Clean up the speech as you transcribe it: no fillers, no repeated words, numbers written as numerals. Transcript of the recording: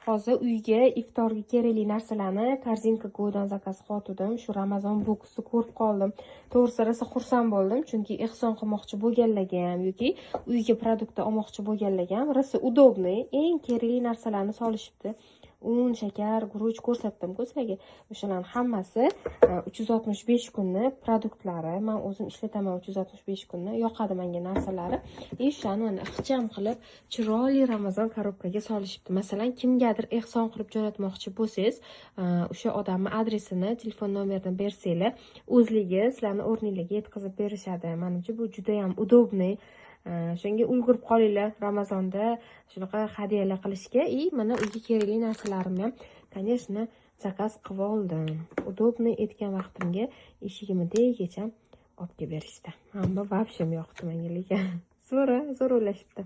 Hozir uyga iftorga kerakli narsalarni Korzinka Go'dan заказ qilyotgandim. Shu Ramazon boksni ko'rib qoldim. To'g'risi, rosa xursand bo'ldim, chunki ehson qilmoqchi bo'lganlarga ham yoki uyga продукт olmoqchi bo'lganlarga ham rosa удобный, eng kerakli narsalarni solishibdi. Un, shakar, guruch ko'rsatdim-ku sizlarga. O'shalarni hammasi 365 kunni продукт lari. Man o'zim ishlataman 365 kunni. Yoqadi menga narsalari. И o'shani mana ixcham qilib, chiroyli Ramazon коробка ga solishibdi. Masalan, kimgadir ehson qilib jo'natmoqchi bo'lsangiz, o'sha odamni adresini, telefon nomerini bersanglar, o'zligi sizlarni o'rninglarga yetkazib berishadi. Manimcha, bu juda ham удобный. Shunga ulgurib qolinglar Ramazonda shunaqa hadyalar qilishga. И mana uyga kerakli narsalarimni ham, конечно, заказ qilib oldim. Удобный, aytgan vaqtimga eshigimni tagigacha olib kelib berishdi. Mana bu вообще yoqdi menga lekin. Zo'r, zo'r o'ylashibdi.